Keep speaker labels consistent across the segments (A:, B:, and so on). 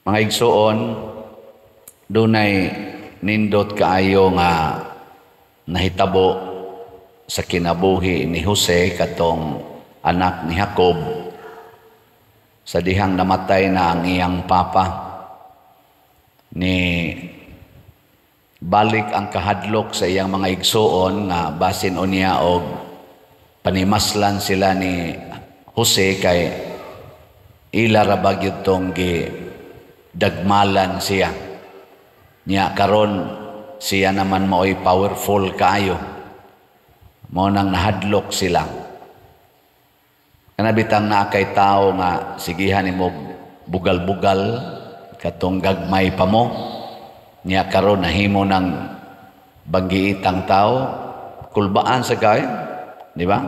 A: Mga igsuon, dunay nindot kaayo nga nahitabo sa kinabuhi ni Jose, katong anak ni Jacob, sa dihang namatay na ang iyang papa. Ni balik ang kahadlok sa iyang mga igsuon nga basin unya og panimaslan sila ni Jose kay ila ra ba gyud tong gi dagmalan siya. Nya karon siya naman maoy powerful kaayo. Mao nang nahadlok sila. Kana bitang naa kay tawo nga sigihan nimo bugal-bugal katong gagmay pa mo. Nya karon nahimo ng banggiitang tao, kulbaan sa kay, di ba?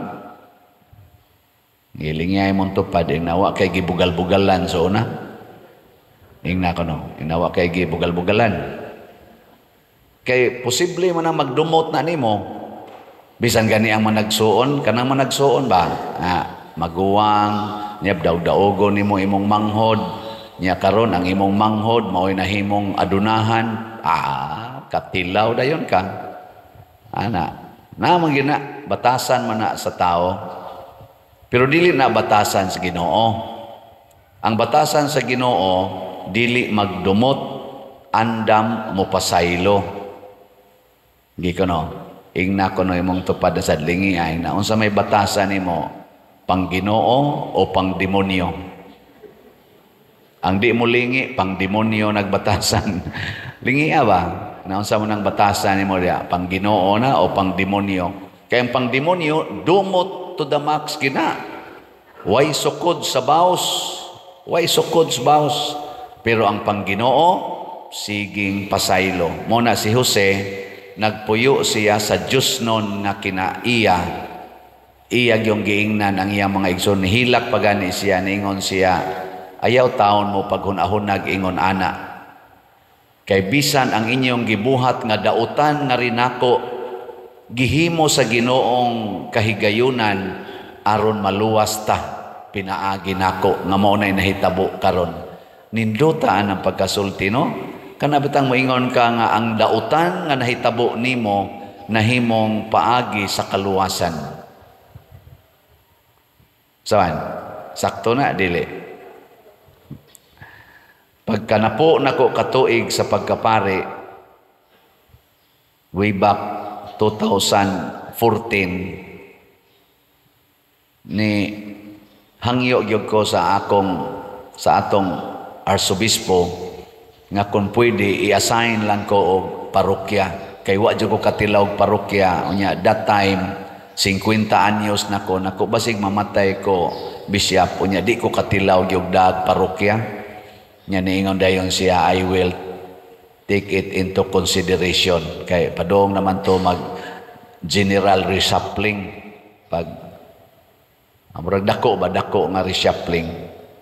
A: Gilingay mong tupad, nawa kay gibugal-bugalan sa una. Ingna ko no, inawa kay gibugal-bugalan. Kay posible man ang magdumot na nimo. Bisan gani ang managsuon, kanang managsuon ba? Ah, maguwang, niya daog-daogon nimo imong manghod. Niya karon ang imong manghod mao'y nahimong adunahan. Ah, katilaw dayon ka. Ana, naman gina batasan man na sa tao. Pero dili na batasan sa Ginoo. Ang batasan sa Ginoo dili magdumot, andam mo pasaylo. Gi ko no. Ingna ko no imong tupad sa lingi ay na unsa may batasan nimo, pang Ginoo o pang demonyo? Ang di mo lingi, pang demonyo nagbatasan. Lingi ba? Na unsa mo nang batasan nimo diya, pang Ginoo na o pang demonyo? Kay ang pang demonyo dumot to the max gina. Way sukod sa baos. Way sukod sa baos. Pero ang pang Ginoo siging pasaylo. Mo na si Jose, nagpuyo siya sa Diyos nun nga kinaiya. Iya yung giingnan ang iyang mga igsoon. Nihilak pa gani siya, ningon siya, ayaw taon mo paghunahunag ingon ana. Kay bisan ang inyong gibuhat nga dautan nga rinako, gihimo sa Ginoong kahigayunan aron maluwas ta pinaagi nako nga mao nay nahitabo karon. Nindutaan ang pagkasulti, no? Kana bitang moingon ka nga ang dautan nga nahitabo nimo nahimong paagi sa kaluwasan. Sawan, sakto na dili. Pagkanapo nako katuig sa pagkapari way back 2014, ni hangyo gyud ko sa atong arsobispo nga kung pwede i-assign lang ko og parokya kay wa jud ko katilaw og parokya. Unya that time 50 anyos nako nako, basig mamatay ko, bishop, unya di ko katilaw gyud dag parokya. Nya niingon dayon siya, "I will take it into consideration," kay padung naman to mag general reshuffling pag murag dako ba, dako nga reshuffling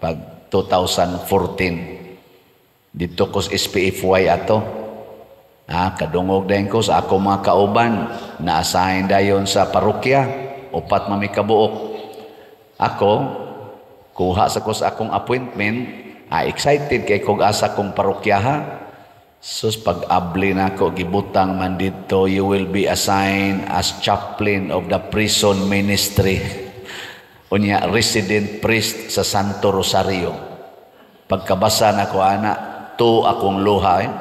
A: pag 2014. Dito ko sa SPFY ato. Ah, kadungog dayon ko sa ako mga kauban na-assign dayon sa parokya, upat man mi kabuok. Ako kuha sa ko sa akong appointment. Ah, excited kay kog asa kong parokya ha. Sus, pag-abli nako, gibutang man dito, "You will be assigned as chaplain of the prison ministry." Unya, resident priest sa Santo Rosario. Pagkabasa nako ana, to akong luha eh.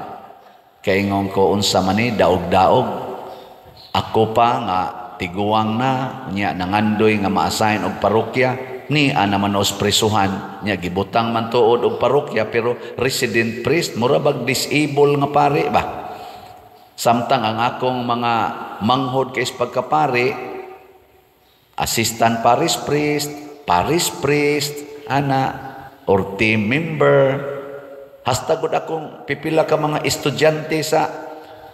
A: Kaingon ko, unsa man ni, daog-daog. Ako pa nga tiguang na, unya nangandoy nga ma-assign og parokya, ni ana man os presuhan, nya gibutang man tuod og parokya pero resident priest, mura bag disable nga pare ba. Samtang ang akong mga manghod kay pagkapari, assistant parish priest, parish priest, ana, or team member. Hasta gud akong pipila ka mga estudyante sa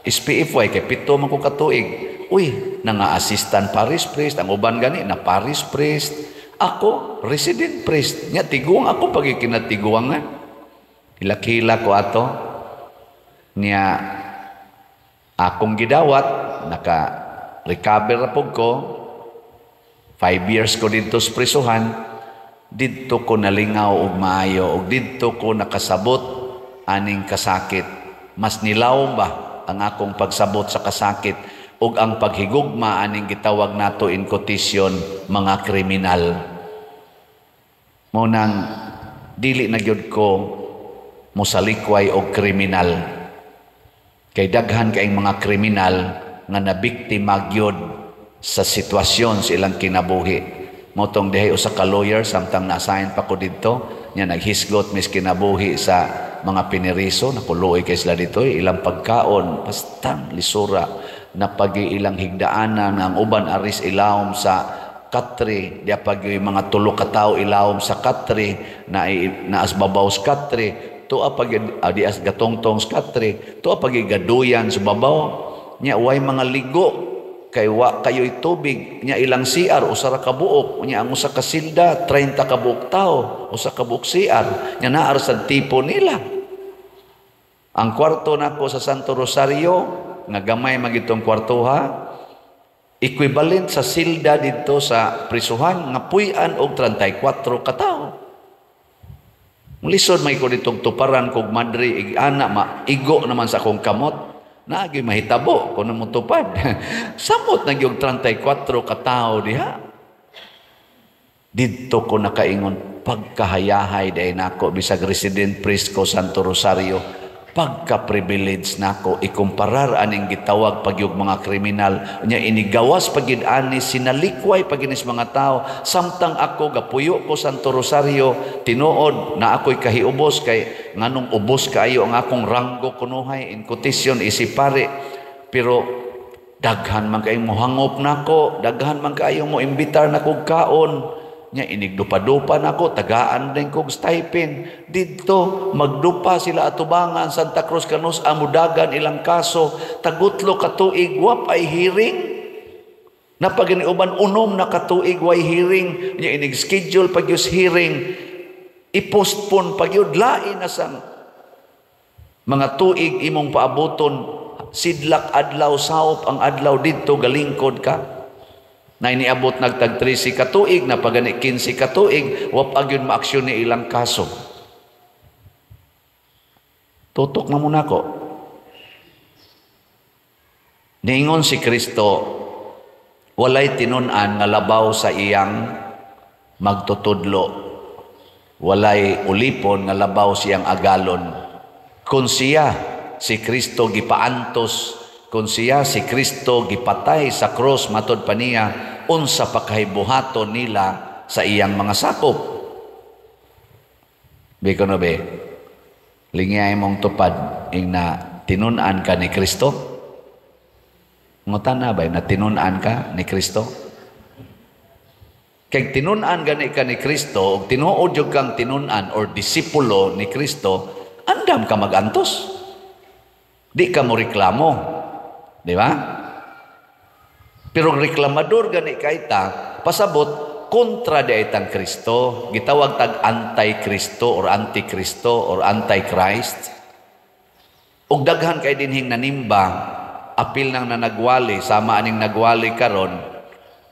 A: SPFY kay 7 man ko katuig. Uy, nanga assistant parish priest, ang uban gani na parish priest. Ako resident priest. Nya tiguang ako pag kinatiguangan. Hilak-hilak ko ato. Nya akong gidawat, naka recover na pug ko. 5 years ko didto sa prisuhan. Didto ko nalingaw og maayo ug didto ko nakasabot. aning kasakit. Mas nilawom ba ang akong pagsabot sa kasakit ug ang paghigugma aning gitawag nato in quotation mga kriminal. Mao nang dili na gyud ko mosalikway og kriminal. Kay daghan kaayong mga kriminal nga nabiktima gyud sa sitwasyon sa ilang kinabuhi. Mao tong dihay usa ka lawyer samtang na-assign pa ko didto, nya naghisgot mis kinabuhi sa mga piniriso, nakuluoy kay sila dito, ilang pagkaon, bastang lisura, napagi ilang higdaanan, ang uban aris ilawom sa katre, di pag mga tulo ka tawo ilawom sa katre, na naas babaw sa katre, tuwa pag di as gatongtong sa katre, tuwa pag gaduyan sa babaw, nya way mga ligo, kay wa kayo'y tubig, nya ilang CR usa ra ka buok, nya ang usa ka silda 30 ka buok tawo, usa ka buok CR, nya naa ra sa tipo nila. Ang kwarto nako sa Santo Rosario nga gamay magitong kwartoha, equivalent sa silda didto sa prisuhan nga puy-an og 34 ka tawo. Lisod may ko ditong tuparan kog madre ig ana maigo naman sa akong kamot. Naagi mahitabo kung mo tupad. Samot na gyud 34 ka tawo diha. Didto ko nakaingon pagkahayahay day nako bisag resident priest ko Santo Rosario, pagka-privilege nako ikumparar aning gitawag pagyug mga kriminal, nya inigawas pagid ani, sinalikway paginis mga tao, samtang ako gapuyo ko Santo Rosario. Tinuod na ako'y kahiubos kay nganong ubos kaayo ang akong ranggo kunuhay in quotation isip pare, pero daghan man kayong mohangop nako, daghan man kaayo mo imbitar nako kaon, nya inigdupa-dupa nako, tagaan din kog stipend. Didto magdupa sila atubangan Santa Cruz kanus amudagan ilang kaso, tagutlo ka tuig wap ay hearing. Napagini uban unom na katuig way hearing, nya inig schedule pag yus hearing, i-postpone pag yun, lain na sang mga tuig imong paabuton, sidlak adlaw, saop ang adlaw didto galingkod ka. Na iniabot nagtag 13 katuig, na pagani 15 katuig, wap agyon maaksyon ni ilang kaso. Tutok na muna ko. Niingon si Kristo, walay tinun-an nga labaw sa iyang magtutudlo. Walay ulipon nga labaw siyang agalon. Kung siya, si Kristo gipaantos, kung siya, si Kristo gipatay sa cross, matod pa niya, unsa pa kahibuhaton nila sa iyang mga sakop. Biko no be, lingiyay mong tupad, ing na tinun-an ka ni Kristo? Ngutan na ba, na tinun-an ka ni Kristo? Kay tinun-an gani ka ni Kristo, og tinuod jud kang tinun-an or disipulo ni Kristo, andam ka magantos. Di ka mo reklamo. Di ba? Pero reklamador gani kayta, pasabot kontra di itang Kristo, gitawag tag anti-Kristo or anti-Kristo or anti-Christ. Og daghan kay dinhing nanimba, apil nang nanagwali, sama aning nagwali karon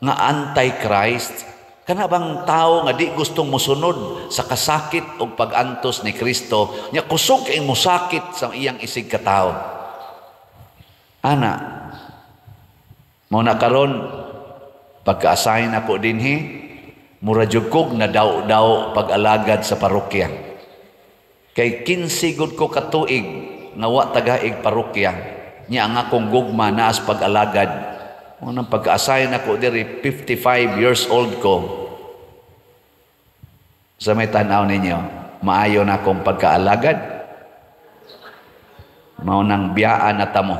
A: nga anti-Christ. Kana bang tao nga di gustong mosunod sa kasakit og pag-antos ni Kristo, nya kusog kay mosakit sa iyang isig katawo. Ana, mao na karon pagka-assign ako dinhi, mura jud kog nadaw-daw pag-alagad sa parokya. Kay 15 gud ko katuig nga wa tagaig parokya, nya ang akong gugma naas pag-alagad. Mao nang pagka-assign ako diri, 55 years old ko. Sa may tan-aw ninyo, maayo na akong pagkaalagad. Mao nang biyaan na tamo.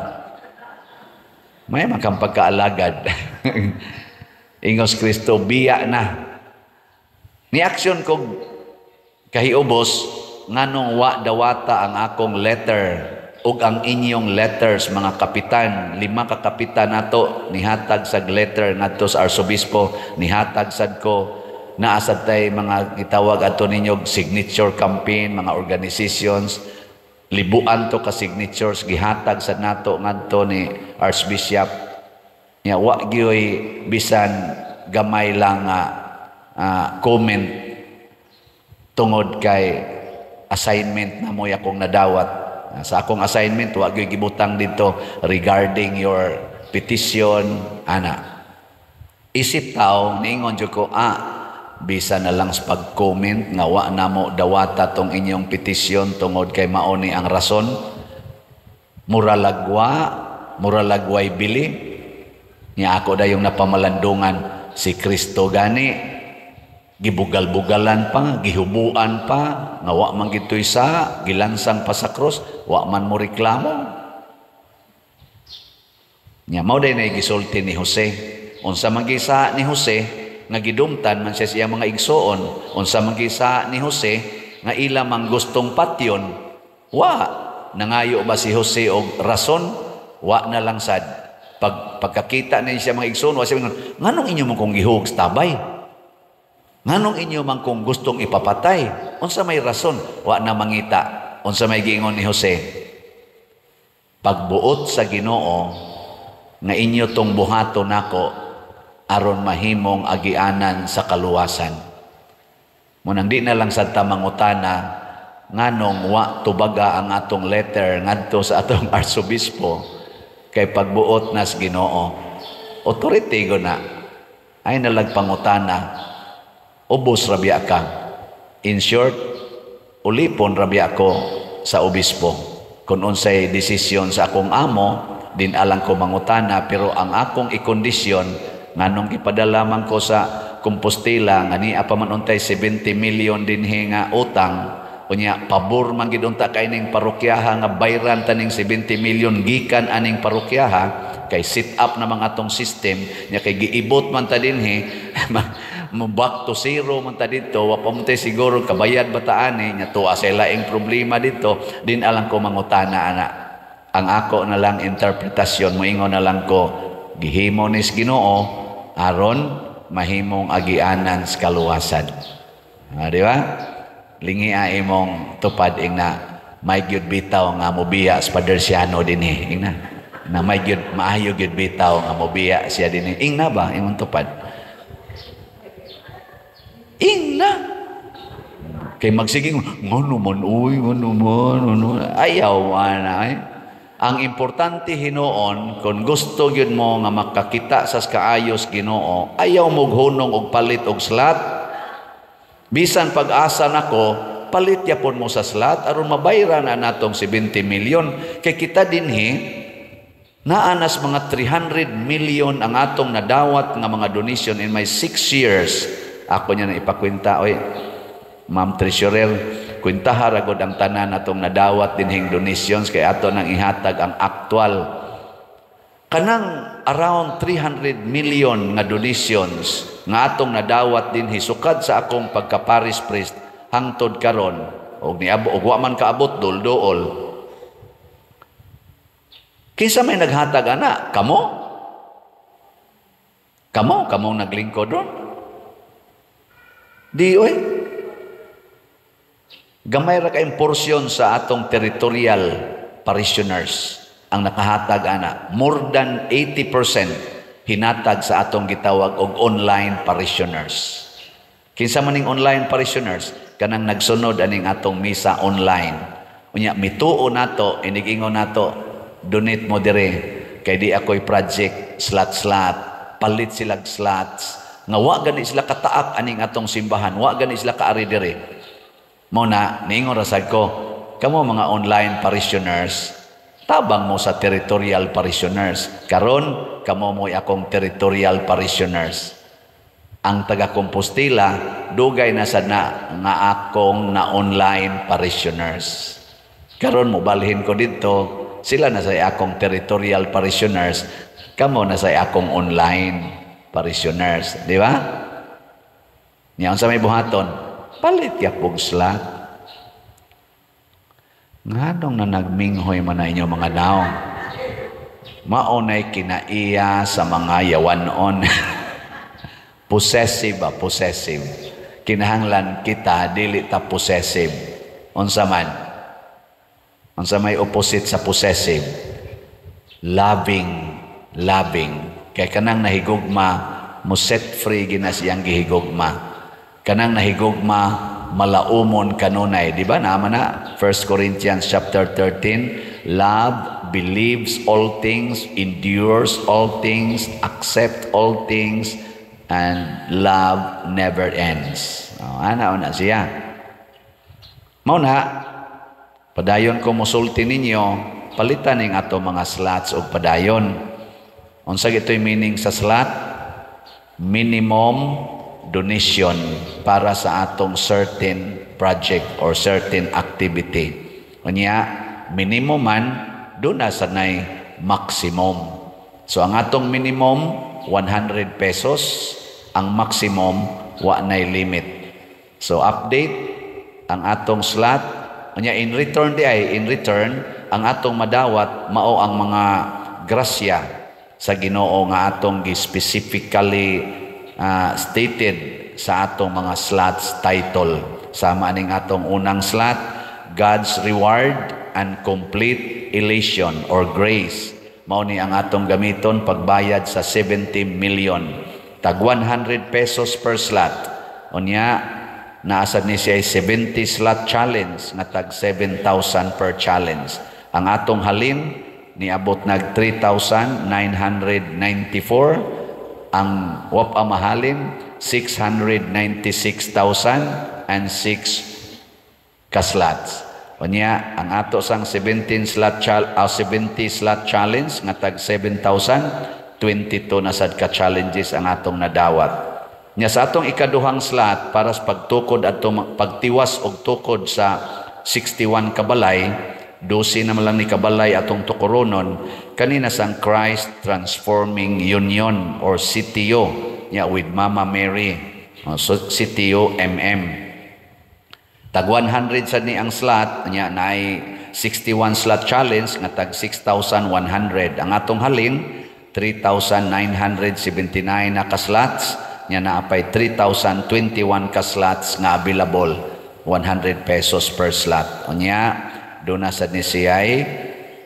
A: May makang pagkaalagad. Ingos Kristo, biya na. Ni aksyon kog kahiubos, nganong wa dawata ang akong letter ug ang inyong letters, mga kapitan, 5 ka kapitan nato nihatag sag letter ngadto sa arsobispo, nihatag sad ko, naasad tay mga gitawag adto ninyo signature campaign, mga organizations, libuan to ka signatures gihatag sad nato ngadto ni Archbishop. Nya wa gyoy bisan gamay lang nga comment tungod kay Assignment na mo akong nadawat. Sa akong assignment, wa gyud gibutang dito regarding your petition ana. Isip tao, niingon jud ko, bisa na lang sa pag-comment nga wa na mo dawata tong inyong petisyon tungod kay mao ni ang rason. Muralagwa, muralagway bili. Nya ako dayong napamalandungan, si Kristo gani gibugal-bugalan pa, gihubuan pa, nga wa man gitoy sa gilansang pa sa krus, wa man mo reklamo. Nya mao day na gisulti ni Jose. Unsa man gisa ni Jose nga gidumtan man siya sa iyang mga igsoon, unsa man gisa ni Jose nga ila man gustong patyon, wa nangayo ba si Jose og rason? Wa na lang sad. Pagkakita niya siya mga igsoon, wa siya nganong inyo man kong gihug sa tabay? Nganong inyo man kong gustong ipapatay? Unsa may rason? Wa na mangita. Unsa may giingon ni Jose? Pagbuot sa Ginoo nga inyo tong buhaton nako aron mahimong agianan sa kaluwasan. Munang di na lang sad ta mangutana nganong wa tubaga ang atong letter ngadto sa atong arsobispo kay pagbuot nas Ginoo. Authority go na. Ay nalag pangutana. Ubos rabia ka. In short, ulipon rabia ko sa obispo. Kung unsay desisyon sa akong amo, din alang ko mangutana, pero ang akong ikondisyon, nganong gipadala man ko sa Compostela, nga niya pa man untay 70 million dinhi nga utang, unya pabor man gid unta kay ning parokyaha nga bayran taning 70 million gikan aning parokyaha, kay sit up na mga atong system nya kay giibot man ta dinhi mo back to zero man ta dito, wa pa man tay siguro kabayad ba ta ani nya tuwa sa laing problema dito, din alang ko mangutana ana. Ang ako na lang interpretasyon, moingon na lang ko, gihimo nis Ginoo aron mahimong agianan sa kaluwasan. Di ba? Lingi imong tupad, ingna may gyud bitaw nga mobiya sa Paderciano dinhi, ingna na may gyud maayo gyud bitaw nga mobiya siya dinhi, ingna ba imong tupad, ingna kay magsiging ngono man, uy, ngono man, ngono ayaw ana ay. Ang importante hinuon, kung gusto gyud mo nga makakita sa kaayos Ginoo, ayaw mo hunong og palit og slot. Bisan pag-asa nako, palit yapon mo sa slot aron mabayran na natong 70 million kay kita dinhi naanas mga 300 million ang atong nadawat nga mga donation in my 6 years. Ako niya na ipakwenta, oy, Ma'am Treasurer, kwentaha ra gud ang tanan atong nadawat dinhing donations kay ato nang ihatag ang actual. Kanang around 300 million nga donations nga atong nadawat dinhi sukad sa akong pagka-parish priest hangtod karon, og niabot og wa man kaabot dol-dool. Kinsa may naghatag ana? Kamo? Kamo, kamong naglingkod ron? Di oy. Gamay ra kayong porsyon sa atong territorial parishioners ang nakahatag ana. More than 80% hinatag sa atong gitawag og online parishioners. Kinsa man ning online parishioners? Kanang nagsunod aning atong misa online. Unya mituo nato, inigingon nato, donate mo dire kay di ako'y project slot-slot, palit silag slots nga wa gani sila kataak aning atong simbahan, wa gani sila kaari dire. Mo na niingon ra sad ko, kamo mga online parishioners, tabang mo sa territorial parishioners. Karon kamo mo'y akong territorial parishioners. Ang taga Compostela dugay na sad na nga akong na online parishioners. Karon mobalhin ko didto, sila na sa akong territorial parishioners, kamo na sa akong online parishioners, di ba? Niya unsa may buhaton? Palit yapog slot. Nganong na nagminghoy man na inyo mga naong? Maunay kinaiya sa mga yawanon. Possessive ba? Possessive. Kinahanglan kita dili ta possessive. Unsa man? Unsa may opposite sa possessive? Loving, loving. Kay kanang nahigugma mo set free ginas iyang gihigugma. Kanang nahigugma Malaumon kanunay, di ba? Naa man na 1 Corinthians chapter 13, love believes all things, endures all things, accept all things, and love never ends. Oh, ana na siya. Mao na padayon ko musulti ninyo, palitan ning ato mga slots og padayon. Unsa gito'y meaning sa slot? Minimum donation para sa atong certain project or certain activity. Unya, minimum man, duna sad nay maximum. So ang atong minimum 100 pesos, ang maximum wa nay limit. So update ang atong slot. Unya in return di ay, in return ang atong madawat mao ang mga grasya sa Ginoo nga atong gi specifically stated sa atong mga slots title. Sama aning atong unang slot, God's Reward and Complete Elation or Grace. Mao ni ang atong gamiton pagbayad sa 70 million. Tag 100 pesos per slot. Unya, naa sad ni siya 70 slot challenge nga tag 7,000 per challenge. Ang atong halin niabot nag 3,994, ang wa pa mahalin 696,006 ka slots. Unya, ang ato sang 70 slot challenge nga tag 7,022 na sad ka challenges ang atong nadawat. Nya sa atong ikaduhang slot para sa pagtukod at pagtiwas og tukod sa 61 kabalay, 12 naman lang ni kabalay atong tukoronon, kanina sang Christ Transforming Union or CTU nya with Mama Mary. So CTU MM. Tag 100 sad ni ang slot, nya naay 61 slot challenge nga tag 6,100. Ang atong halin 3,979 na ka slots, nya naa pay 3,021 ka slots nga available, 100 pesos per slot. Unya duna sad ni siya'y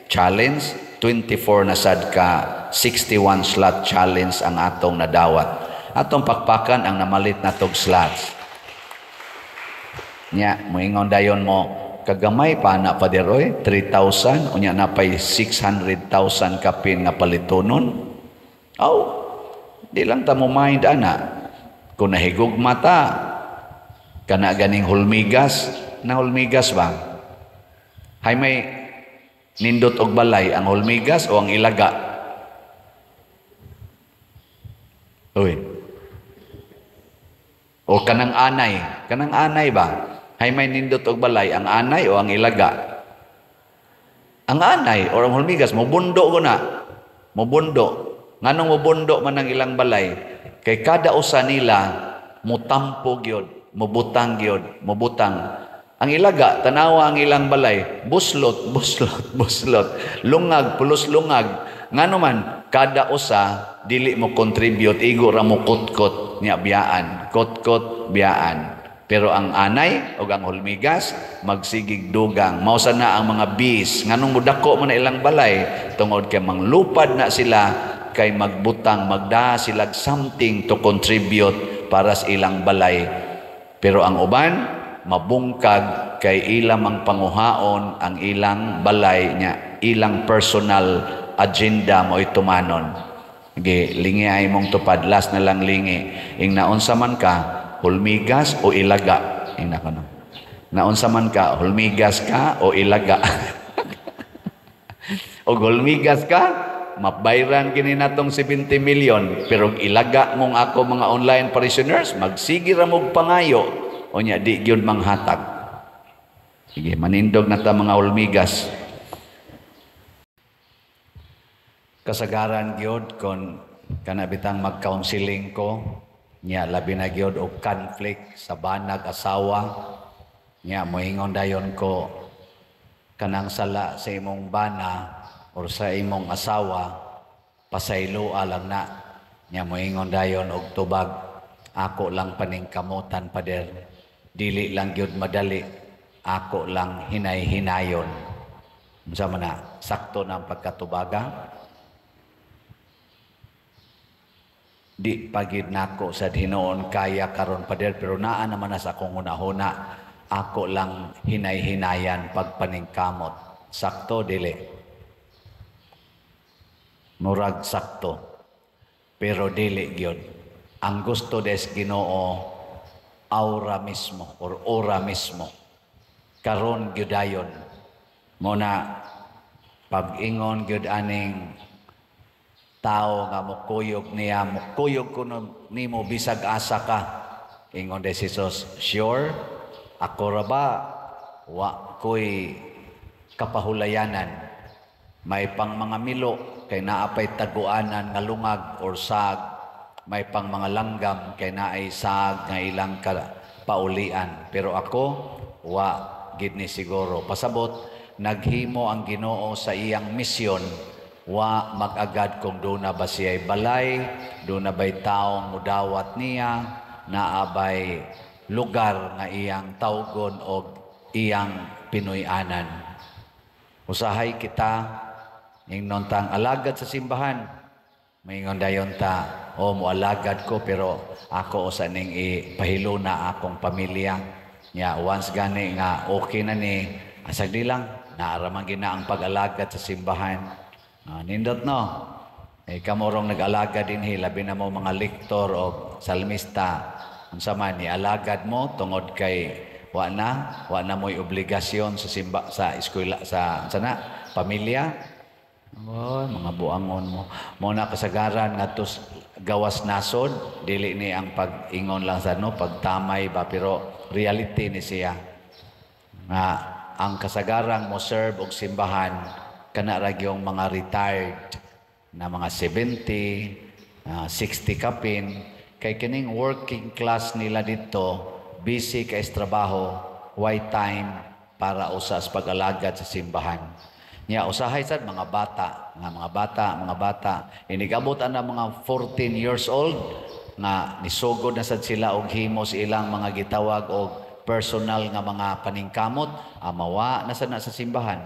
A: challenge, 24 na sad ka 61 slot challenge ang atong nadawat. Atong pakpakan ang namalit na tog slots. Nya, moingon dayon mo, kagamay pa na, Pader oy, 3,000, unya na pay 600,000 kapin nga palitonon. Aw, di lang ta mo mind ana. Kung nahigugma ta, kana ganing hulmigas, na hulmigas ba? Hay may nindot og balay, ang hulmigas o ang ilaga? Uy. O kanang anay ba? Hay may nindot og balay, ang anay o ang ilaga? Ang anay o ang hulmigas, mubundo ko na. Mubundo. Nganong mubundo man ang ilang balay? Kay kada usa nila mutampo gyud, mubutang gyud, mubutang. Ang ilaga, tanawa ang ilang balay, buslot, buslot, buslot. Lungag, pulos lungag. Ngano man, kada usa dili mo contribute, igo ra mo kutkot niya biyaan, kutkot biyaan. Pero ang anay o ang hulmigas magsigig dugang. Mao sana ang mga bees, nganong mudako man na ilang balay, tungod kay manglupad na sila, kay magbutang, magda sila something to contribute para sa ilang balay. Pero ang uban mabungkag kay ilang mang panguhaon ang ilang balay niya, ilang personal agenda mo itumanon. Ge, lingi ay mong tupad, last na lang lingi. Ing naunsa man ka, hulmigas o ilaga? Ing nako no. Naunsa man ka, hulmigas ka o ilaga? O hulmigas ka, mabayran kini natong 70 million, pero ilaga mong ako mga online parishioners, magsige ra mog pangayo, unya di gyud manghatag. Sige, manindog na ta mga hulmigas. Kasagaran gyud kon kana bitang mag-counseling ko, nya labi na gyud og conflict sa banag asawa, nya moingon dayon ko, kanang sala sa imong bana or sa imong asawa, pasayloa lang na. Nya moingon dayon og tubag, ako lang paningkamutan, Pader, dili lang gyud madali, ako lang hinay-hinayon. Unsa man na, sakto na ang pagkatubaga? Di pagid nako sa hinuon kaya karon, Pader, pero naa naman na sa akong hunahuna, ako lang hinay-hinayan pagpaningkamot. Sakto, dili? Murag sakto. Pero dili gyud. Ang gusto des Ginoo aura mismo or ora mismo. Karon gyud dayon. Mo na pag-ingon gyud aning tao nga mukuyog niya, "Mukuyog ko nimo bisag asa ka." Ingon de si Jesus, "Sure, ako ra ba wa ko'y kapahulayanan? May pang mga milo kay naa pay taguanan nga lungag or sag, may pang mga langgam kay naay sag nga ilang ka paulian. Pero ako, wa gid ni siguro." Pasabot, naghimo ang Ginoo sa iyang misyon, wa mag-agad kung duna ba siya'y balay, duna ba'y taong mudawat niya, naa bay lugar nga iyang tawgon o iyang Pinoy-anan. Usahay kita, ingnon tang alagad sa simbahan, maingon dayon ta, "Oh, moalagad ko pero ako usa ning ipahiluna akong pamilya." Nya once gani nga okay na ni, asag di lang, naaraman gina ang pag-alagad sa simbahan. Ah, nindot no? Eh, kamurong nag-alagad dinhi, labi na mo mga lektor o salmista, unsa man ni alagad mo tungod kay wa na mo'y obligasyon sa simba, sa eskwela, sa sana pamilya. Oh, mga buangon mo. Mo na kasagaran ngadto gawas nasod, dili ni ang pag-ingon lang sa no, pagtamay ba, pero reality ni siya. Nga ang kasagarang mo serve og simbahan kana ra gyung mga retired na mga 70, 60 kapin, kay kining working class nila dito busy kay sa trabaho, why time para usa sa pag-alagad sa simbahan. Nya usahay sad mga bata, nga mga bata inigabot ana mga 14 years old nga nisugod na sad sila og himo sa ilang mga gitawag og personal nga mga paningkamot, amawa na sad na sa simbahan.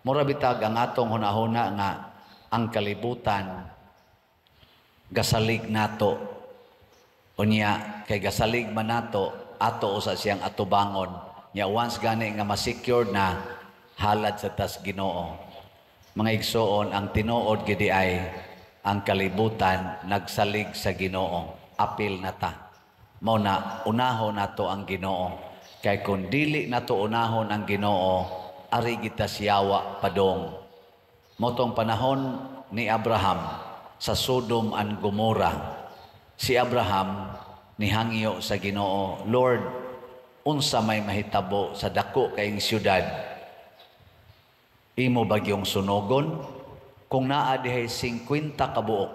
A: Mura bitag ang atong hunahuna nga ang kalibutan gasalig nato. Unya kay gasalig man nato, ato usa siyang atubangon. Nya once gani nga ma-secured na, halad sa tas Ginoo. Mga igsoon, ang tinuod gidi ay ang kalibutan nagsalig sa Ginoo. Apil na ta. Mao na unahon nato ang Ginoo. Kay kung dili nato unahon ang Ginoo, ari kita siyawa padong. Motong panahon ni Abraham sa Sodom and Gomorrah, si Abraham nihangyo sa Ginoo, "Lord, unsa may mahitabo sa dako kayong syudad? Imo bagyong sunogon? Kung naa dihay 50 kabuok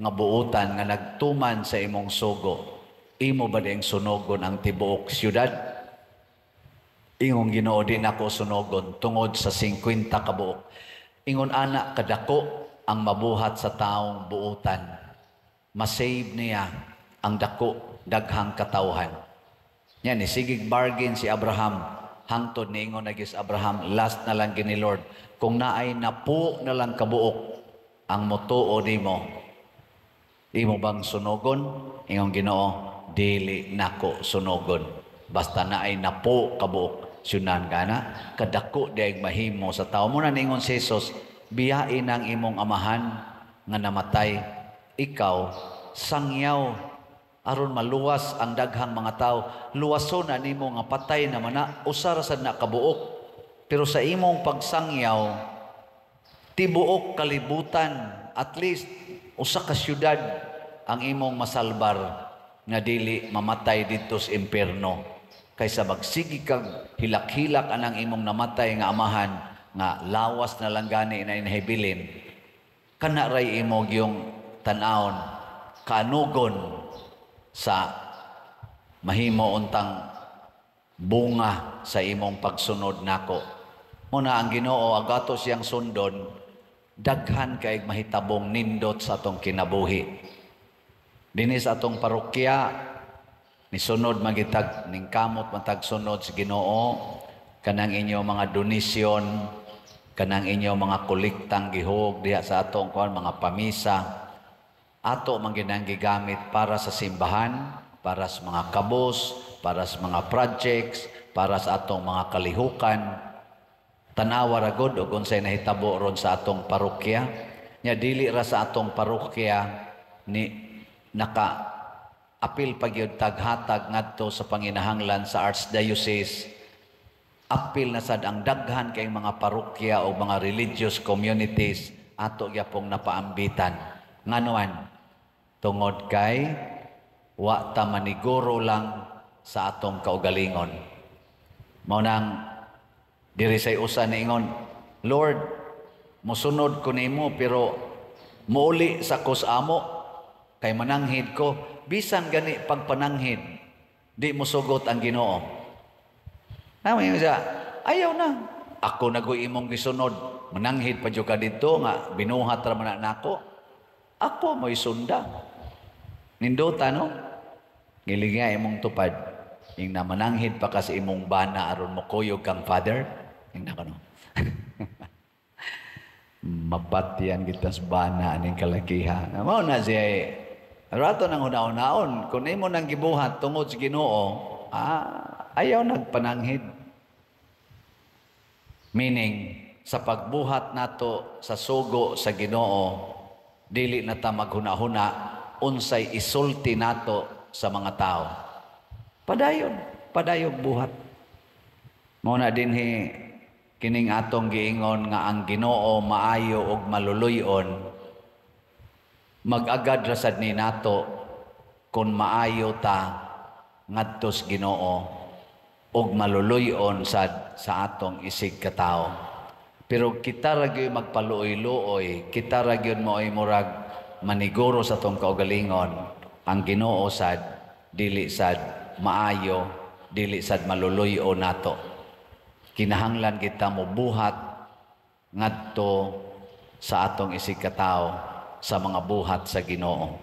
A: nga buutan nga nagtuman sa imong sugo, imo ba diyang sunogon ang tibuok syudad?" Ingong Ginoo, "Di nako sunogon tungod sa 50 kabuok." Ingon ana kadako ang mabuhat sa taong buutan. Masave niya ang dako daghang katawhan. Yan, ni sigig bargain si Abraham. Hangtod niingon na gyud Abraham, "Last na lang gini, Lord. Kung naay 10 na lang kabuok ang motuo nimo, imo bang sunogon?" Ingong Ginoo, "Dili nako sunogon. Basta naay 10 kabuok." Syunan ka na, kadako di mahimo sa tao. Mo na ningon si Jesus, "Biyain ang imong amahan nga namatay. Ikaw, sangyaw, aron maluwas ang daghang mga tao. Luwason na nimo nga patay naman na, usa ra sad na kabuok. Pero sa imong pagsangyaw, tibuok kalibutan, at least usa ka syudad ang imong masalbar nga dili mamatay didto sa impierno kaysa magsigi kag hilak-hilak anang imong namatay nga amahan nga lawas na lang gani na inhibilin." Kana ray imo yung tan-awon kanugon sa mahimo untang bunga sa imong pagsunod nako. Muna ang Ginoo ang ato siyang sundon, daghan kay mahitabong nindot sa atong kinabuhi. Dinhi sa atong parokya nisunod magitag ningkamot matag sunod sa Ginoo, kanang inyo mga donasyon, kanang inyo mga kolektang gihog diha sa atong kuan, mga pamisa. Ato man ginang gigamit para sa simbahan, para sa mga kabos, para sa mga projects, para sa atong mga kalihukan. Tanawa ra gud og unsay nahitabo ron sa atong parokya. Nya dili ra sa atong parokya ni naka apil pa gyud taghatag ngadto sa panginahanglan sa Archdiocese. Apil na sad ang daghan kay mga parokya o mga religious communities ato gyapong napaambitan. Nganuan? Tungod kay wa ta maniguro lang sa atong kaugalingon. Mao nang diri say usa niingon, "Lord, mosunod ko nimo pero muuli sa kos amo kay mananghid ko." Bisan gani pagpananghid, di mosugot ang Ginoo. Namo siya, ayaw na. Ako na ko'y imong gisunod. Mananghid pa jud ka didto nga binuhat ra man na nako. Ako mo'y sunda. Nindota, no? Gilinga imong tupad. Ing na mananghid pa ka sa imong bana aron mokuyog kang father. Ing na no. Mapatyan kita sa bana aning kalakiha. Mao na siya. Rato nang una-unaon, kung imo nang gibuhat tungod sa Ginoo, ayaw nagpananghid. Meaning, sa pagbuhat nato sa sugo sa Ginoo, dili na ta maghuna-huna unsay isulti nato sa mga tao. Padayon, padayog buhat. Mao na dinhi kining atong giingon nga ang Ginoo maayo ug maluluy-on, mag-agad ra sad ni nato kung maayo ta ngadto sa Ginoo ug maluluy-on sad sa atong isig katawo. Pero kita ra gyud magpaluoy-luoy, kita ra gyud mo'y murag maniguro sa atong kaugalingon, ang Ginoo sad dili sad maayo, dili sad maluluy-on nato. Kinahanglan kita mobuhat ngadto sa atong isig katawo sa mga buhat sa Ginoo.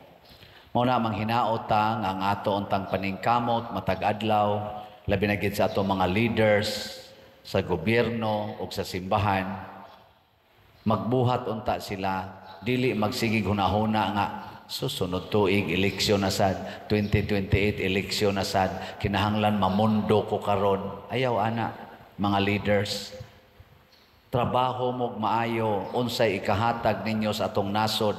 A: Mao na manghinaot ta nga ang ato untang paningkamot matag adlaw, labi na gid sa atong mga leaders sa gobyerno ug sa simbahan, magbuhat unta sila, dili magsigig hunahuna nga susunod tuig eleksyon na sad, 2028 eleksyon na sad, kinahanglan mamundo ko karon. Ayaw ana, mga leaders. Trabaho mo maayo, unsay ikahatag ninyo sa atong nasod,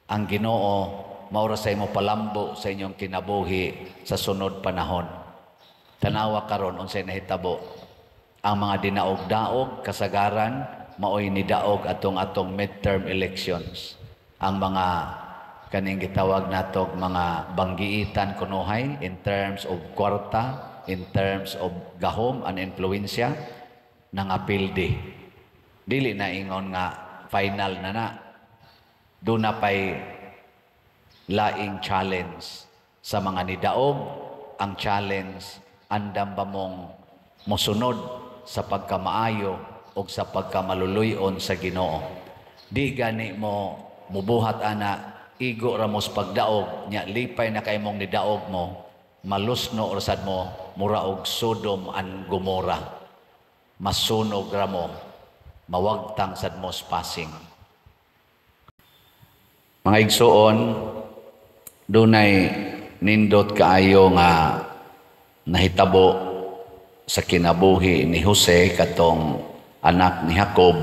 A: ang Ginoo maura sa imo palambo sa inyong kinabuhi sa sunod panahon. Tanawa karon unsay nahitabo. Ang mga dinaog-daog kasagaran maoy nidaog atong atong midterm elections. Ang mga kaning gitawag natog mga banggiitan kunuhay in terms of kwarta, in terms of gahom and influensya, nangapildi. Dili na ingon nga final na na. Doon na pa'y laing challenge sa mga nidaog. Ang challenge, andam ba mong mosunod sa pagkamaayo o sa pagkamaluluyon sa Ginoo? Di gani mo mubuhat ana, igo ra mos pagdaog, nya lipay na kay mong nidaog mo, malusno orsad mo, mura og Sodom and Gomorrah. Masunog ra mo, mawagtang sad mo passing. Mga igsuon, dunay nindot kaayo nga nahitabo sa kinabuhi ni Jose, katong anak ni Jacob,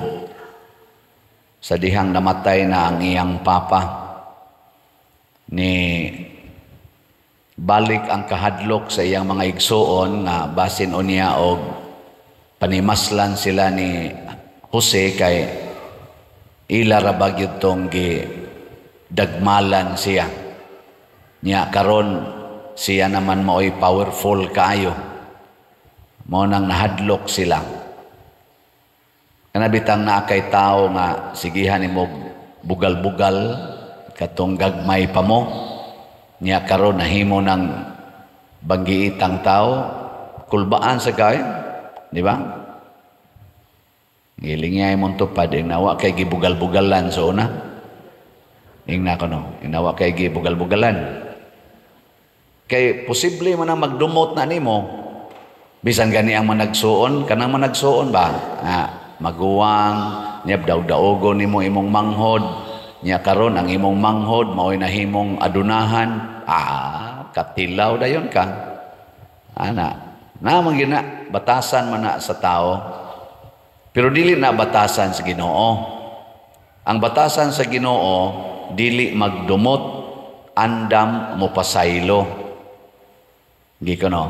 A: sa dihang namatay na ang iyang papa. Ni balik ang kahadlok sa iyang mga igsuon nga basin unya og panimaslan sila ni Jose kay ila ra ba gyud tong gi dagmalan siya. Nya karon siya naman maoy powerful kaayo. Mao nang nahadlok sila. Kanabitang naa kay tawo nga sigihan nimo bugal-bugal katong gagmay pa mo. Nya karon nahimo ng banggiitang tao, kulbaan sa kay, di ba? Gilingay mong tupad, nawa kay gibugal-bugalan sa una. Ingna ko no, inawa kay gibugal-bugalan. Kay posible man ang magdumot na nimo. Bisan gani ang managsuon, kanang managsuon ba? Maguwang, niya daog-daogon nimo imong manghod. Nya karon ang imong manghod mao'y nahimong adunahan, ah, katilaw dayon ka. Ana, na man gina batasan man na sa tao. Pero dili na batasan sa Ginoo. Ang batasan sa Ginoo dili magdumot, andam mo pasaylo. Gi kono,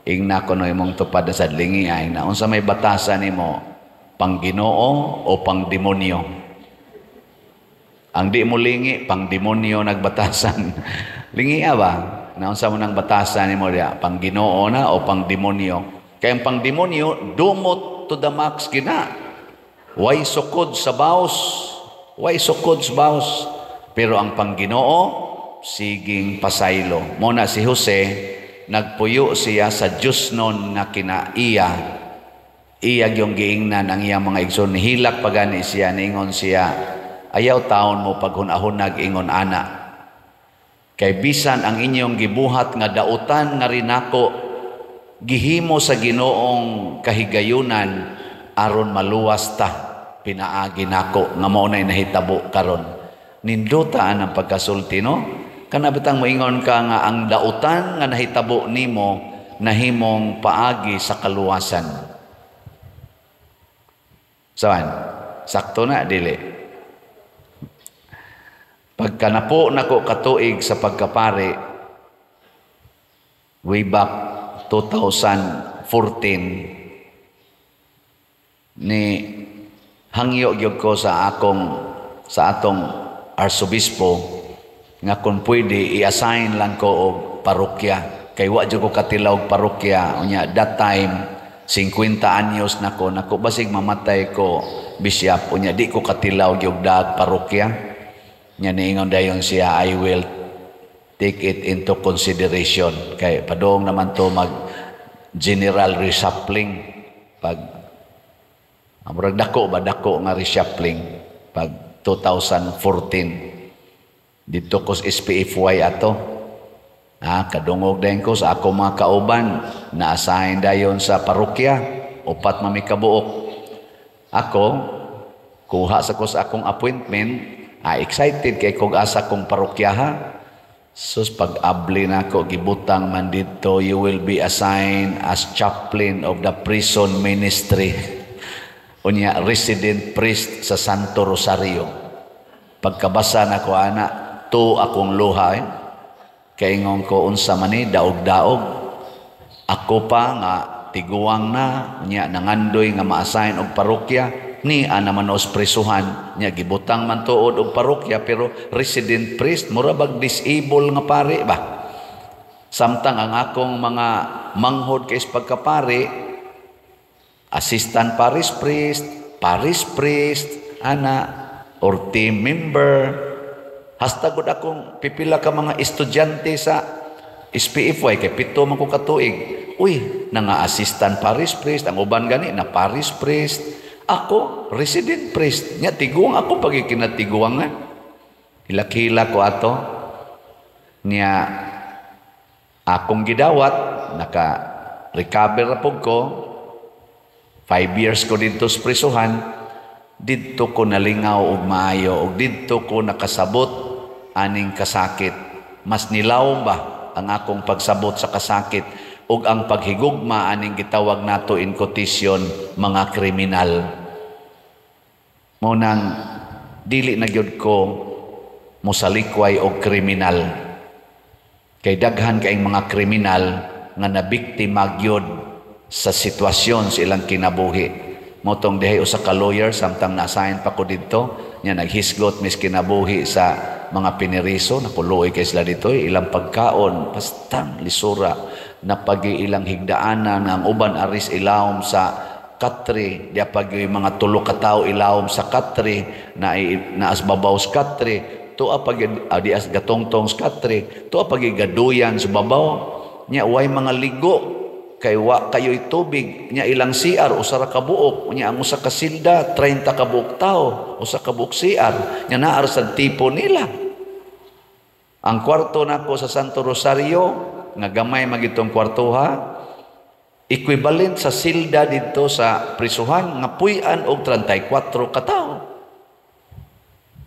A: ingna kono imong tupad sa lingi ay na unsa may batasan nimo, pang Ginoo o pang demonyo? Ang di mo lingi, pang demonyo nagbatasan. Lingi ba? Naunsa mo nang batasan nimo diya, pang Ginoo na o pang demonyo? Kay ang pang demonyo, dumot to the max gina. Way sukod sa baos. Way sukod sa baos. Pero ang pang Ginoo, siging pasaylo. Mo na si Jose, nagpuyo siya sa Diyos nun nga kinaiya. Iya yung giingnan ang iyang mga igsoon. Hilak pagani siya, ningon siya, "Ayaw taon mo paghunahunag ingon ana. Kay bisan ang inyong gibuhat nga dautan nga rinako, gihimo sa Ginoong kahigayunan aron maluwas ta pinaagi nako nga mao nay nahitabo karon." Nindutaan ang pagkasulti, no? Kana bitang moingon ka nga ang dautan nga nahitabo nimo nahimong paagi sa kaluwasan. Saan? Sakto na dili? Pagkanapo nako katuig sa pagkapari way back 2014, ni hangyo gyud ko sa atong arsobispo nga kung pwede i-assign lang ko og parokya kay wa jud ko katilaw og parokya. Unya that time 50 anyos na ko nako, basig mamatay ko, bishop, unya di ko katilaw gyud dag parokya. Nya niingon dayon siya, "I will take it into consideration," kay padong naman to mag general reshuffling pag murag dako ba, dako nga reshuffling pag 2014 dito ko sa SPFY ato. Ah, kadungog dayon ko sa ako mga kauban na assign dayon sa parokya, upat mami kabuok. Ako kuha sa ko sa akong appointment. Ah, excited kay kog asa kong parokya ha. Sus, pag abli na ako, gibutang man dito, "You will be assigned as chaplain of the prison ministry." Unya, resident priest sa Santo Rosario. Pagkabasa na ko ana, to akong luha eh. Kaingon ko, unsa man ni, daog-daog. Ako pa nga tiguang na, unya nangandoy nga ma-assign og parokya, ni ana man os presuhan nya gibutang man tuod og parokya pero resident priest, mura bag disable nga pare ba, samtang ang akong mga manghod kay pagkapari, assistant parish priest, parish priest ana, or team member. Hasta gud akong pipila ka mga estudyante sa SPFY, kay 7 man ko katuig, uy, nanga assistant parish priest ang uban, gani na parish priest. Ako, resident priest. Nya tiguang ako pag ikinatiguangan. Hilak-hilak ko ato. Nya akong gidawat, naka recover na pud ko. 5 years ko dito sa prisuhan. Didto ko nalingaw og maayo og didto ko nakasabot aning kasakit. Mas nilaw ba ang akong pagsabot sa kasakit ug ang paghigugma aning gitawag nato in quotation mga kriminal. Mo nang dili na gyud ko mosalikway og kriminal. Kay daghan kaayong mga kriminal nga nabiktima gyud sa sitwasyon sa ilang kinabuhi. Motong dihay usa ka lawyer samtang na-assign pa ko didto, nya naghisgot mis kinabuhi sa mga piniriso, napuloy kay sila dito, ilang pagkaon, bastang lisura, napagi ilang higdaanan, ang uban aris ilawom sa katre, di pag yung mga tulo ka tao ilawom sa katre, na naas babaw sa katre, tuwa pag di as gatongtong sa katre, tuwa pag gaduyan sa babaw, nya way mga ligo, kay wa kayo'y tubig, nya ilang CR usa ra ka buok, nya ang usa ka silda 30 ka buok tawo, usa ka buok CR, nya naa sa tipo nila. Ang kwarto nako sa Santo Rosario nga gamay magitong kwartoha, equivalent sa silda didto sa prisuhan nga puy-an og 34 ka tawo.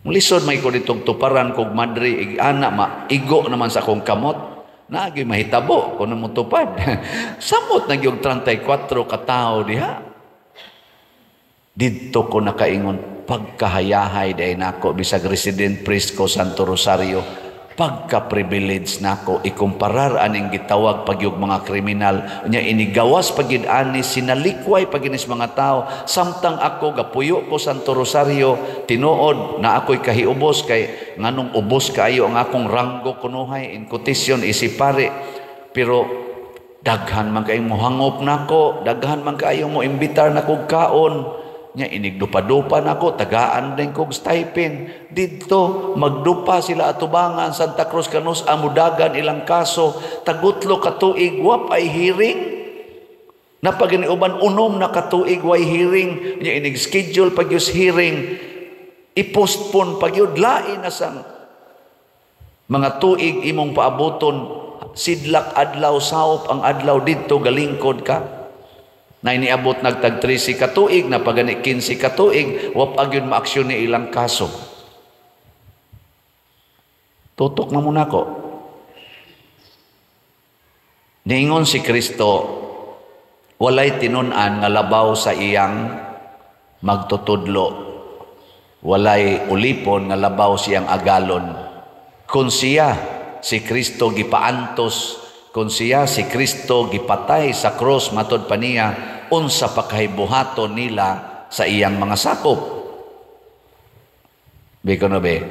A: Lisod may ko ditong tuparan kog madre ig ana maigo naman sa akong kamot. Naagi mahitabo kung mo tupad. Samot na gyud 34 ka tawo diha. Didto ko nakaingon, pagkahayahay day nako bisag resident priest ko Santo Rosario, pagka-privilege nako ikumparar aning gitawag pagyug mga kriminal nya inigawas pagid ani, sinalikway paginis mga tao, samtang ako gapuyo ko Santo Rosario. Tinuod na ako'y kahiubos kay nganong ubos kaayo ang akong ranggo kunuhay in quotation isip pare, pero daghan man kayong mohangop nako, daghan man kaayo mo imbitar na kog kaon nya, inigdupa-dupa nako, tagaan din kog stipend. Didto magdupa sila atubangan Santa Cruz kanus amudagan ilang kaso, tagutlo ka tuig wa ay hearing. Napagani uban 6 na katuig way hearing nya, inig schedule pag yus hearing, i-postpone pag yun. Lain na sang mga tuig imong paabuton, sidlak adlaw, saop ang adlaw didto galingkod ka na iniabot nagtag 13 ka tuig na pagani 15 ka tuig wa pa gyud maaksyon ni ilang kaso. Tutok na muna ko. Niingon si Kristo, walay tinun-an nga labaw sa iyang magtutudlo, walay ulipon nga labaw siyang agalon. Kung siya si Kristo gipaantos, kung siya si Kristo gipatay sa cross matod pa niya, unsa pa kay buhaton nila sa iyang mga sakop? Biko no be,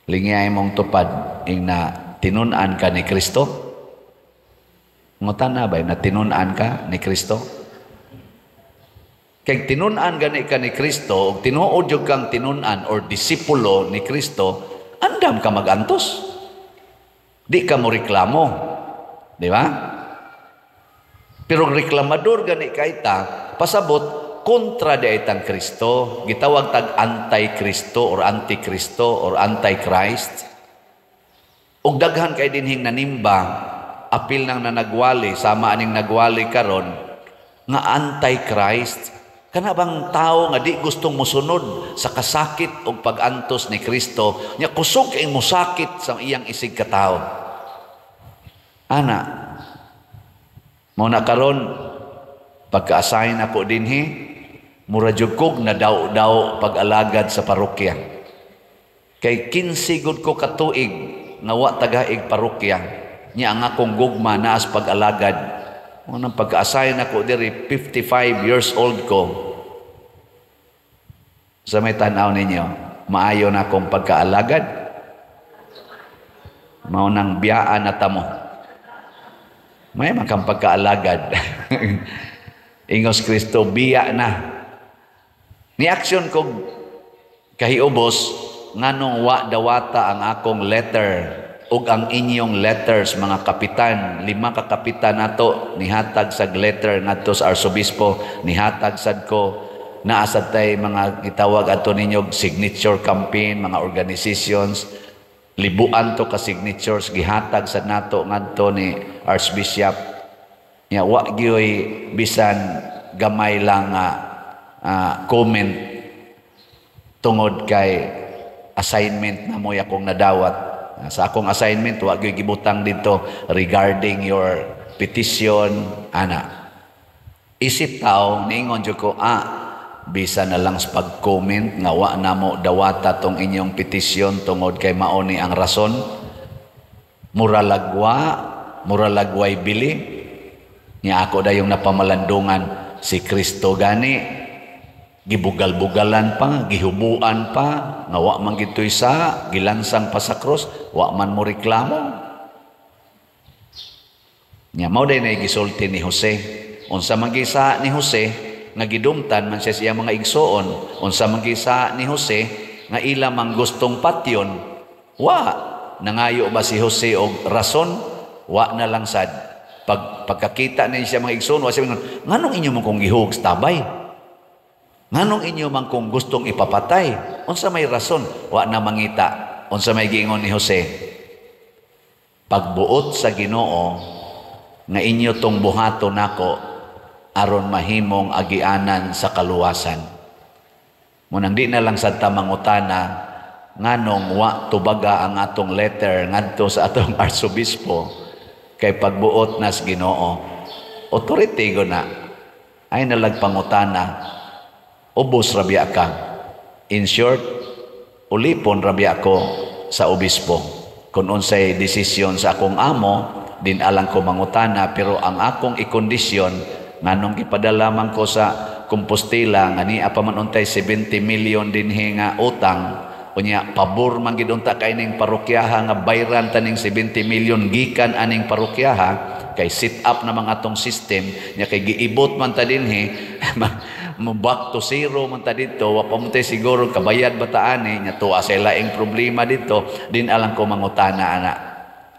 A: lingay mong tupad ing na tinun-an ka ni Kristo? Ngutan na ba na tinun-an ka ni Kristo? Kay tinun-an gani ka ni Kristo, og tinuod jud kang tinun-an or disipulo ni Kristo, andam ka magantos. Di ka mo reklamo. Di ba? Pero reklamador gani kayta, pasabot kontra di itang Kristo, gitawag tag anti-Kristo or anti-Kristo or anti-Christ. Ug daghan kay dinhing nanimba, apil nang nanagwali, sama aning nagwali karon nga anti-Christ. Kana bang tao nga di gustong mosunod sa kasakit ug pag-antos ni Kristo, nya kusog kay mosakit sa iyang isig katawo. Ana, mo na karon pagka-assign ako dinhi, mura jud kog nadaw-daw pag-alagad sa parokya. Kay 15 gud ko katuig nga wa tagaig parokya, nya ang akong gugma naas pag-alagad. Mo nang pagka-assign ako diri, 55 years old ko. Sa may tan-aw ninyo, maayo na akong pagkaalagad. Mao nang biyaan na tamo. May makang pagkaalagad. Ingos Kristo, biya na. Ni aksyon kog kahiubos, nganong wa dawata ang akong letter ug ang inyong letters, mga kapitan, 5 ka kapitan nato nihatag sag letter ngadto sa arsobispo, nihatag sad ko, naa sad tay mga gitawag ato ninyo signature campaign, mga organizations, libuan to ka signatures gihatag sad nato ngadto ni Archbishop. Nya wa gyoy bisan gamay lang nga comment tungod kay assignment na mo'y akong nadawat. Sa akong assignment wa gyoy gibutang dito regarding your petition ana. Isip tao niingon jud ko, bisa na lang sa pag-comment nga wa namo dawata tong inyong petisyon tungod kay mao ni ang rason. Mura lagwa, mura lagway bili. Nya ako dayong napamalandungan si Kristo gani gibugal-bugalan pa, gihubuan pa, nga wa man gitoy sa gilansang pa sa cross, wa man mo reklamo. Nya mao day na gisulti ni Jose. Unsa man gisa ni Jose nga gidumtan man siya sa iyang mga igsoon, unsa man gisa ni Jose nga ila mang gustong patyon, wa nangayo ba si Jose og rason? Wa na lang sad. Pagkakita niya siya mga igsoon, wa siya mingon, nganong inyo man kong gihug sa tabay? Nganong inyo man kong gustong ipapatay? Unsa may rason? Wa na mangita. Unsa may giingon ni Jose? Pagbuot sa Ginoo nga inyo tong buhaton nako aron mahimong agianan sa kaluwasan. Munang di na lang sad ta mangutana Nganong wa tubaga ang atong letter ngadto sa atong arsobispo? Kay pagbuot nas Ginoo. Authority ko na. Ay nalag pangutana. Ubos ra biya ka. In short, ulipon ra biya ko sa obispo. Kung unsay desisyon sa akong amo, din alang ko mangutana, pero ang akong ikondisyon, nganong gipadala man ko sa Compostela nga niya pa man untay 70 million dinhi nga utang, unya pabor man gid unta kay ning parokyaha nga bayran taning 70 million gikan aning parokyaha, kay set up na mga atong system nya, kay giibot man ta dinhi, mo back to zero man ta dito, wa pa man tay siguro kabayad ba ta ani nya, tuwa sa laing problema dito, din alang ko mangutana ana.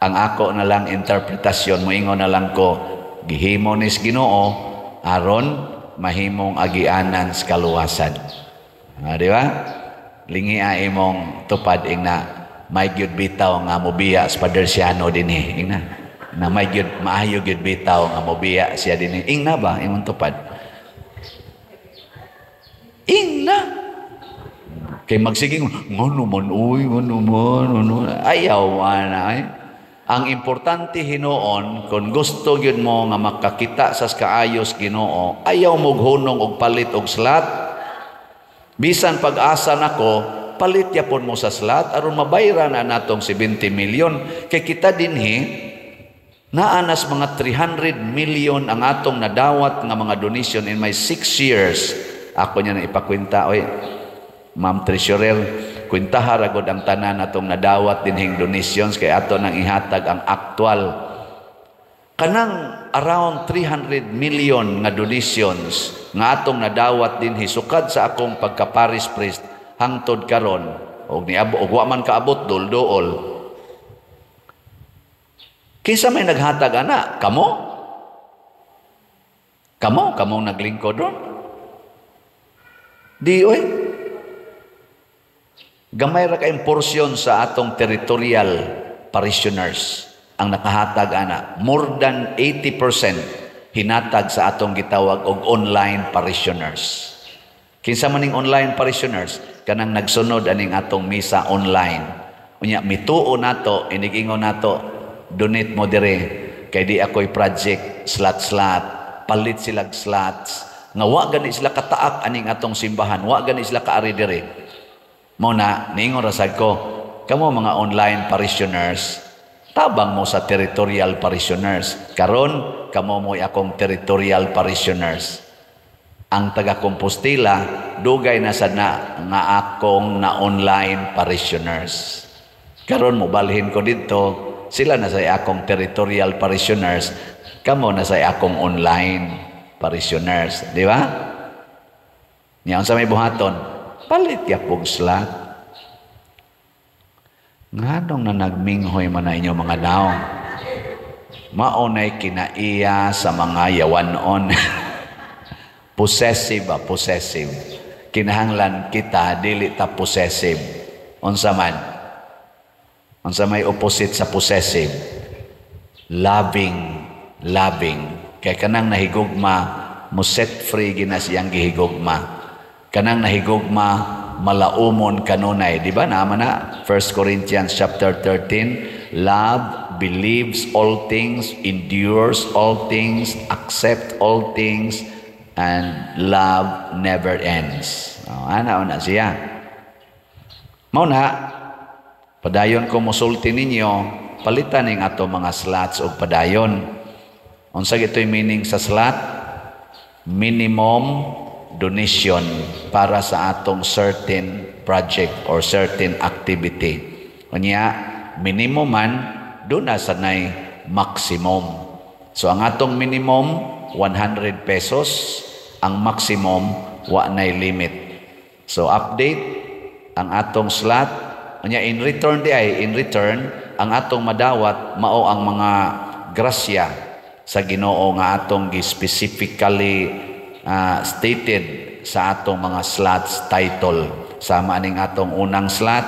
A: Ang ako na lang interpretasyon, moingon na lang ko, gihimo nis Ginoo aron mahimong agianan sa kaluwasan. Ah, di ba? Lingi imong tupad, ingna may gyud bitaw nga mobiya sa Padersiano dinhi, ingna na may gyud maayo gyud bitaw nga mobiya siya dinhi, ingna ba imong tupad, ingna kay magsiging ngono man, uy, ngono man, ngono ayaw ana ay. Ang importante hinuon, kung gusto gyud mo nga makakita sa kaayos Ginoo, ayaw mo hunong og palit og slot. Bisan pag-asa nako, palit yapon mo sa slot aron mabayran na natong 70 million. Kay kita dinhi naanas mga 300 million ang atong nadawat nga mga donation in my 6 years. Ako niya na ipakwenta, oy, Ma'am Treasurer, kwentaha ra gud ang tanan atong nadawat dinhing donations kay ato nang ihatag ang actual. Kanang around 300 million nga donations nga atong nadawat dinhi sukad sa akong pagka-parish priest hangtod karon, og niabot og wa man kaabot dol-dool. Kinsa may naghatag ana? Kamo? Kamo, kamong naglingkod ron? Di oy. Gamay ra kayong porsyon sa atong territorial parishioners ang nakahatag ana. More than 80% hinatag sa atong gitawag og online parishioners. Kinsa man ning online parishioners? Kanang nagsunod aning atong misa online. Unya mituo nato, inigingon nato, "Donate mo dire kay di ako'y project slot-slot," palit silag slots nga wa gani sila kataak aning atong simbahan, wa gani sila kaari dire. Mo na niingon ra sad ko, kamo mga online parishioners, tabang mo sa territorial parishioners. Karon kamo mo'y akong territorial parishioners. Ang taga Compostela dugay na sad na nga akong na online parishioners. Karon mobalhin ko didto, sila na say akong territorial parishioners, kamo na say akong online parishioners, di ba? Niya unsa may buhaton? Palit yapog slot. Nganong na nagminghoy man na inyo mga nawong? Maunay kinaiya sa mga yawanon. Possessive ba? Possessive. Kinahanglan kita, dili ta possessive. Unsa man? Unsa may opposite sa possessive? Loving, loving. Kay kanang nahigugma, mo set free gina siyang gihigugma. Kanang nahigugma, malaumon kanunay. Di ba naman na 1 Corinthians chapter 13, love believes all things, endures all things, accept all things, and love never ends. Oh, ana na siya. Mao na, padayon ko musulti ninyo, palitan ning ato mga slots og padayon. Unsa gito'y meaning sa slot? Minimum donation para sa atong certain project or certain activity. Unya, minimum man, doon na sanay maximum. So ang atong minimum, 100 pesos. Ang maximum, wa nay limit. So update ang atong slot. Unya in return di ay, in return, ang atong madawat, mao ang mga grasya sa Ginoo nga atong gi-specifically stated sa atong mga slots title. Sama aning atong unang slot,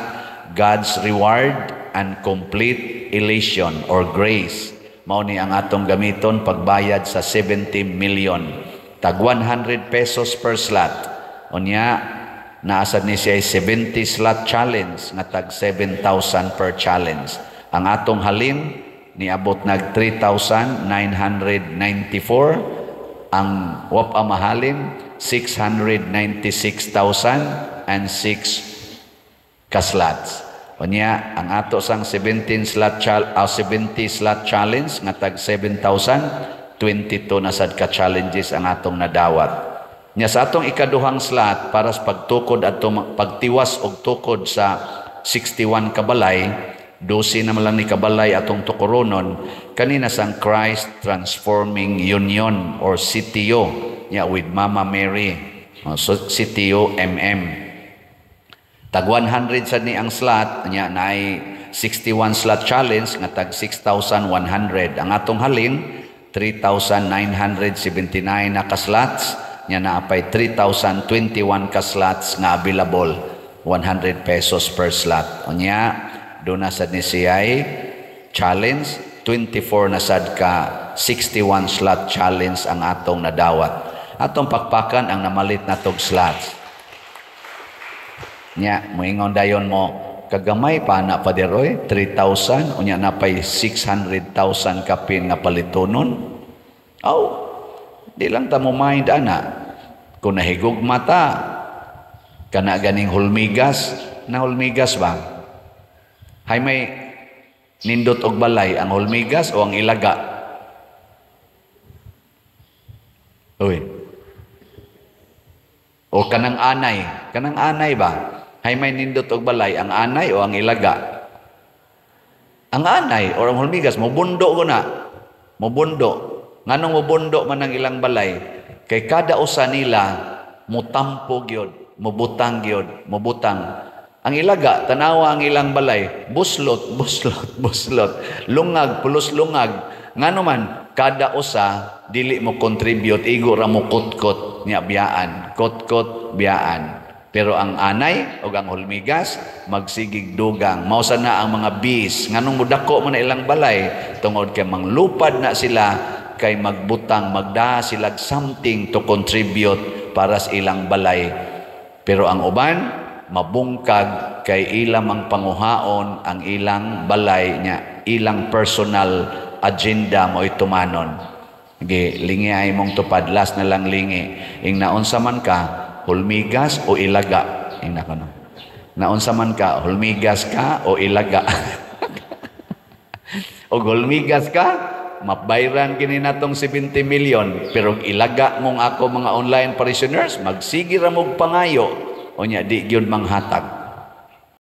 A: God's Reward and Complete Elation or Grace. Mao ni ang atong gamiton pagbayad sa 70 million. Tag 100 pesos per slot. Unya, Naa sad ni siya 70 slot challenge nga tag 7,000 per challenge. Ang atong halin niabot nag 3,994, ang wa pa mahalin 696,006 ka slots. Unya ang ato sang 17 slot 70 slot challenge nga tag 7,022 na sad ka challenges ang atong nadawat. Nya sa atong ikaduhang slot para sa pagtukod ato, pagtiwas og tukod sa 61 ka balay, 12 naman lang ni kabalay atong tukoronon, kanina sang Christ Transforming Union or CTU nya with Mama Mary. So CTU MM. Tag 100 sad ni ang slot nya, naay 61 slot challenge nga tag 6,100. Ang atong halin 3,979 na ka slots nya, naa pay 3,021 ka slots nga available, 100 pesos per slot. Unya duna sad ni siya'y challenge, 24 na sad ka 61 slot challenge ang atong nadawat. Atong pakpakan ang namalit na tog slots. Nya moingon dayon mo, "Kagamay pa na, Pader oy, 3,000 unya napay 600,000 kapin nga palitonon." Aw, di lang ta mo mind ana. Kung nahigugma ta, kana ganing hulmigas na hulmigas ba? Hay may nindot og balay, ang hulmigas o ang ilaga? Uy. O kanang anay, kanang anay ba? Hay may nindot og balay, ang anay o ang ilaga? Ang anay o ang hulmigas, mobundo ko na. Mobundo. Nganong mobundo man ang ilang balay? Kay kada usa nila mutampo gyud, mubutang gyud, mubutang. Ang ilaga, tanawa ang ilang balay, buslot, buslot, buslot. Lungag, pulos lungag. Ngano man, kada usa dili mo contribute, igo ra mo kutkot niya biyaan, kutkot biyaan. Pero ang anay o ang hulmigas magsigig dugang. Mao na ang mga bees, nganong mudako man na ilang balay? Tungod kay manglupad na sila, kay magbutang, magda sila something to contribute para sa ilang balay. Pero ang uban mabungkag kay ilang mang panguhaon ang ilang balay nya ilang personal agenda mo tumanon. Ge lingi ay mong tupad, last na lang lingi. Ing naunsa man ka, hulmigas o ilaga? Ing na kono. Naunsa man ka, hulmigas ka o ilaga? O hulmigas ka, mabayran kini natong 70 million, pero ilaga mong ako mga online parishioners, magsige ra mog pangayo unya di gyud manghatag.